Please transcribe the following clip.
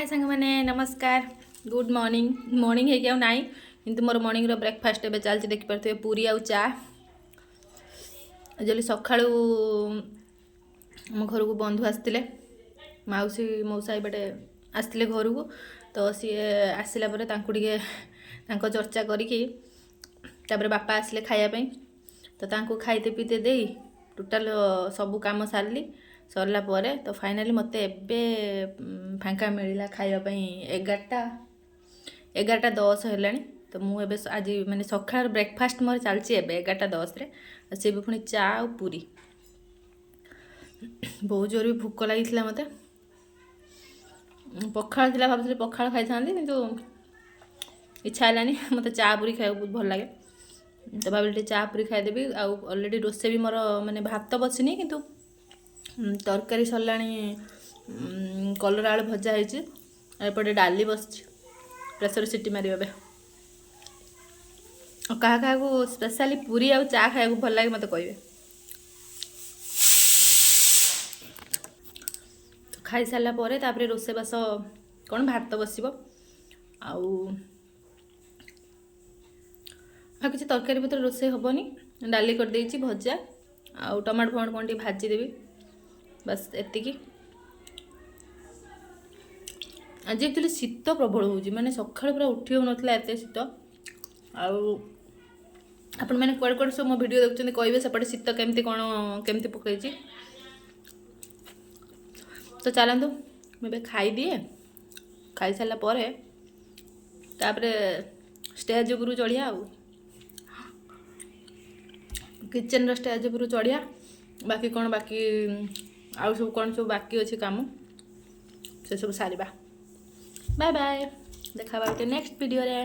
ହାଏ ସାଙ୍ଗମାନେ, ନମସ୍କାର, good morning. Morning ହେଇକି ଆଉ ନାହିଁ, କିନ୍ତୁ ମୋର ମର୍ଣ୍ଣିଂର ବ୍ରେକଫାଷ୍ଟ ଏବେ ଚାଲିଛି। ଦେଖିପାରୁଥିବେ, ପୁରୀ ଆଉ ଚା। ଆଜି ସକାଳୁ ଆମ ଘରକୁ ବନ୍ଧୁ ଆସିଥିଲେ। ମାଉସୀ ମଉସା ଏପଟେ ଆସିଥିଲେ ଘରକୁ। ତ ସିଏ ଆସିଲା ପରେ ତାଙ୍କୁ ଟିକେ ତାଙ୍କ ଚର୍ଚ୍ଚା କରିକି, ତାପରେ ବାପା ଆସିଲେ ଖାଇବା ପାଇଁ। ତ ତାଙ୍କୁ ଖାଇତେ ପିଇତେ ଦେଇ ଟୋଟାଲ ସବୁ କାମ ସାରିଲି। ସରିଲା ପରେ ତ ଫାଇନାଲି ମୋତେ ଏବେ ଫାଙ୍କା ମିଳିଲା ଖାଇବା ପାଇଁ। 11ଟା 10 ହେଲାଣି। ତ ମୁଁ ଏବେ ଆଜି ମାନେ ସକାଳର ବ୍ରେକଫାଷ୍ଟ ମୋର ଚାଲିଛି ଏବେ 11ଟା 10ରେ, ଆଉ ସେ ବି ପୁଣି ଚା ଆଉ ପୁରୀ। ବହୁତ ଜୋର ବି ଭୋକ ଲାଗିଥିଲା ମୋତେ। ପଖାଳ ଥିଲା, ଭାବୁଥିଲି ପଖାଳ ଖାଇଥାନ୍ତି, କିନ୍ତୁ ଇଚ୍ଛା ହେଲାନି। ମୋତେ ଚା ପୁରୀ ଖାଇବାକୁ ବହୁତ ଭଲ ଲାଗେ, ତ ଭାବିଲି ଟିକେ ଚା ପୁରୀ ଖାଇଦେବି। ଆଉ ଅଲରେଡ଼ି ରୋଷେଇ ବି ମୋର ମାନେ ଭାତ ବସିନି, କିନ୍ତୁ ତରକାରୀ ସରିଲାଣି। କଲରା ଆଳୁ ଭଜା ହେଇଛି ଆଉ ଏପଟେ ଡାଲି ବସିଛି, ପ୍ରେସର ସିଟି ମାରିବ ଏବେ। ଆଉ କାହା କାହାକୁ ସ୍ପେଶାଲି ପୁରୀ ଆଉ ଚା ଖାଇବାକୁ ଭଲ ଲାଗେ, ମୋତେ କହିବେ। ତ ଖାଇସାରିଲା ପରେ ତାପରେ ରୋଷେଇବାସ କ'ଣ, ଭାତ ବସିବ ଆଉ ଆଉ କିଛି ତରକାରୀ ପତ୍ର ରୋଷେଇ ହେବନି। ଡାଲି କରିଦେଇଛି, ଭଜା ଆଉ ଟମାଟୋ ଫମାଟୋ କ'ଣ ଟିକେ ଭାଜିଦେବି, ବାସ୍ ଏତିକି। ଆଜି ଆକ୍ଚୁଆଲି ଶୀତ ପ୍ରବଳ ହେଉଛି, ମାନେ ସକାଳୁ ପୁରା ଉଠି ହେଉନଥିଲା, ଏତେ ଶୀତ। ଆଉ ଆପଣମାନେ କୁଆଡ଼େ କୁଆଡ଼େ ସବୁ ମୋ ଭିଡ଼ିଓ ଦେଖୁଛନ୍ତି, କହିବେ ସେପଟେ ଶୀତ କେମିତି କ'ଣ କେମିତି ପକେଇଛି। ତ ଚାଲନ୍ତୁ, ମୁଁ ଏବେ ଖାଇଦିଏ। ଖାଇସାରିଲା ପରେ ତାପରେ ଷ୍ଟେଜ୍ ଉପରକୁ ଚଢ଼ିବା, ଆଉ କିଚେନ୍ର ଷ୍ଟେଜ୍ ଉପରକୁ ଚଢ଼ିବା। ବାକି କ'ଣ ବାକି ଆଉ ସବୁ କ'ଣ ସବୁ ବାକି ଅଛି କାମ, ସେସବୁ ସାରିବା। ବାଏ ବାଏ, ଦେଖା ଗୋଟେ ନେକ୍ସଟ ଭିଡ଼ିଓରେ।